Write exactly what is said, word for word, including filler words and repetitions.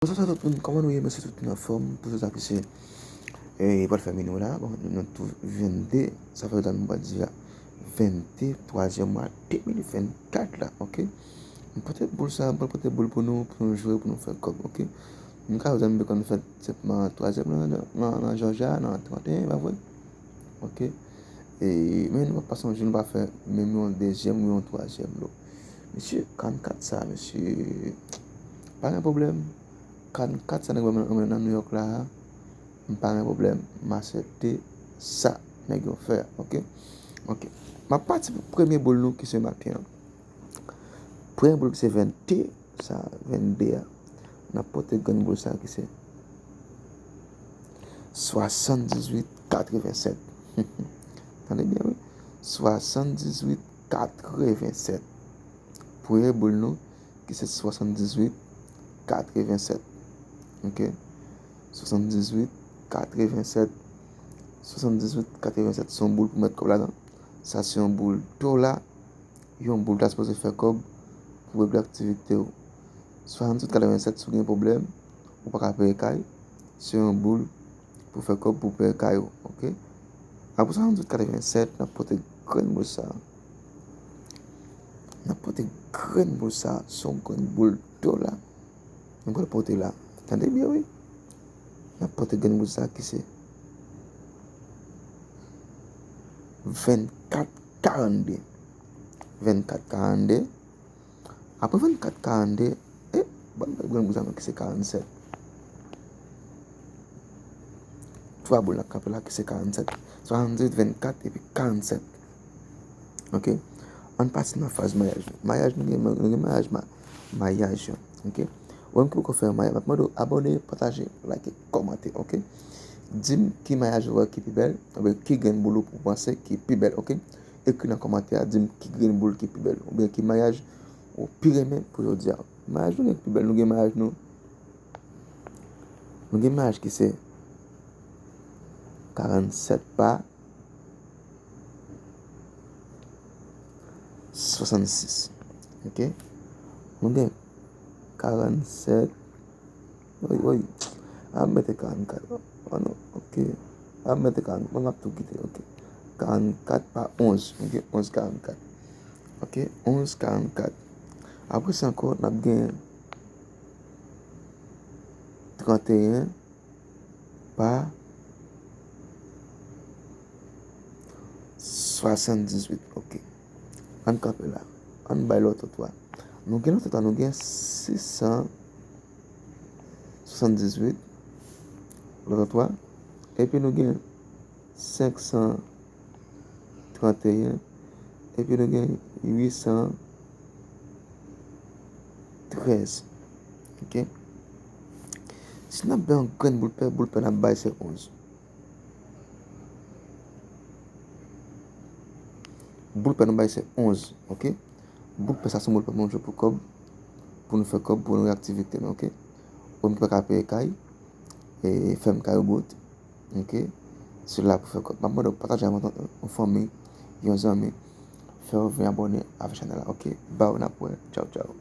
Bonswa tout moun, kòman nou ye? Mesye, tout moun anfòm? Pou sa ki se, e, pral fè minwi la, bon, nou tou vennde, sa fè tan nou pral di a vennde, twazyèm mwa de mil vennkat la, oke? M pote boul sa, m pral pote boul pou nou, pou nou jwe, pou nou fè kòb, oke? M ka zanmi konn fèt senpman twazyèm nan, nan, nan, nan Jòjya, nan trannteyen, pa vre? Oke? E, men nou pa sonje, nou pa fè menm yon dezyèm ou yon twazyèm lo. Mesye, karannkat sa, mesye, pa gen pwoblèm. Karannkat sa nèg mwen nan New York la, m pa gen pwoblèm. M aksepte sa nèg yo fè, oke? Oke. M ap pati pou premye boul nou ki se maten an. Premye boul ki se vennde, sa, vennde a. N ap pote grenn boul sa ki se swasanndizuit katrevennsèt. Tande byen, wi. Swasanndizuit katrevennsèt. Premye boul nou, ki se swasanndizuit katrevennsèt. Oke? Swasanndizuit katrevennsèt. Swasanndizuit katrevennsèt se yon boul pou mèt kòb ladan. Sa se yon boul dola. Yon boul ta sipoze fè kòb pou regle aktivite w. Swasanndizuit katrevennsèt, si w gen pwoblèm, ou pa ka peye kay, se yon boul pou fè kòb pou peye kay ou, oke? Apre swasanndizuit katrevennsèt, n ap pote grenn boul sa. N ap pote grenn boul sa, se yon grenn boul dola. Nou pral pote la. Tande byen, wi. N ap pote grenn boul sa ki se vennkat karannde. Vennkat karannde. Apre vennkat karannde, e, ban m grenn boul sa ki se karannsèt. Twa boul n ap kanpe la ki se karannsèt. Swasanndizuit, vennkat epi karannsèt. Oke? Ann pase nan faz mayaj nou. Mayaj nou gen, nou gen mayaj ma-, mayaj yo. Oke? Ou menm ki poko fè yon mayaj, m ap mande w abòne, pataje, like, kòmante, oke? Di m ki mayaj ou wè ki pi bèl, oubyen ki grenn boul ou panse ki pi bèl, oke? Ekri nan kòmantè a, di m ki grenn boul ki pi bèl, oubyen ki mayaj ou pi renmen pou jodi a. Mayaj nou gen ki pi bèl, nou gen mayaj nou. Nou gen mayaj ki se karannsèt pa swasannsis. Oke? Nou gen karannsèt. Oy, oy. A mete karankat. Oh, non. Oke. A mete karankat. Mwen ap tou kite. Oke. Karankat pa onz. Oke. Onz karankat. Oke. Onz karankat. Apre sa ankò, n ap gen tranteyen pa swasanndizuit. Oke. Ann kanpe la. Ann bay lòt twa. Nou gen lòt twa, nou gen sis san swasanndizuit. Lòt twa. Epi nou gen senk san tranteyen. Epi nou gen uit san trèz. Oke? Si n ap bay yon grenn boul pè, boul pè n ap bay se onz. Boul pè nou bay se onz, oke? Boul pè sa se yon boul pè pou nou jwe pou kòb, pou nou fè kòb, pou nou aktivite nou, oke? Ou menm ki pa ka peye kay, e fèm kay ou bout, oke? Se la pou fè kòb. M ap mande w pataje avèk yon, yon fanmi, yon zanmi, fè yo vin abòne avèk chanèl la, oke? Bye, n ap wè. Tchaw, tchaw.